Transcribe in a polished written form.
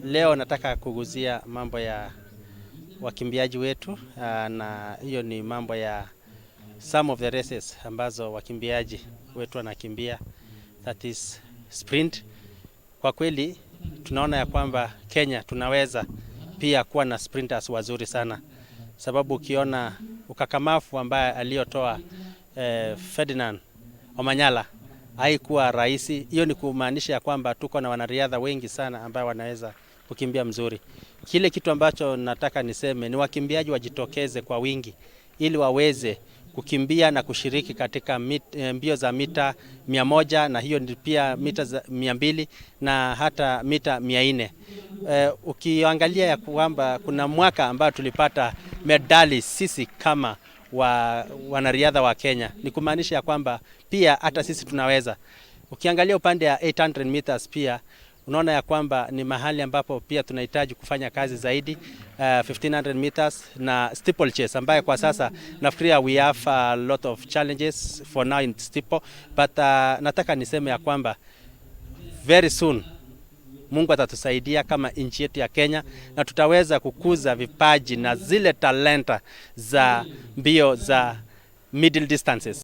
Leo nataka kuguzia mambo ya wakimbiaji wetu, na hiyo ni mambo ya some of the races ambazo wakimbiaji wetu wanakimbia, that is sprint. Kwa kweli tunaona ya kwamba Kenya tunaweza pia kuwa na sprinters wazuri sana, sababu ukiona ukakamavu ambaye aliyotoa Ferdinand Omanyala haikuwa rahisi. Hiyo ni kumaanisha ya kwamba tuko na wanariadha wengi sana ambao wanaweza kukimbia mzuri. Kile kitu ambacho nataka niseme ni wakimbiaji wajitokeze kwa wingi ili waweze kukimbia na kushiriki katika mbio za mita 100 na hiyo ni pia mita za 200 na hata mita 400. Ukiangalia ya kwamba kuna mwaka ambao tulipata medali sisi kama wanariadha wa Kenya, ni kumaanisha ya kwamba pia hata sisi tunaweza. Ukiangalia upande ya 800 meters pia unaona ya kwamba ni mahali ambapo pia tunahitaji kufanya kazi zaidi, 1500 meters na steeplechase ambaye kwa sasa nafikiria we have a lot of challenges for now in steeple, but nataka niseme ya kwamba very soon Mungu atatusaidia kama nchi yetu ya Kenya na tutaweza kukuza vipaji na zile talenta za mbio za middle distances.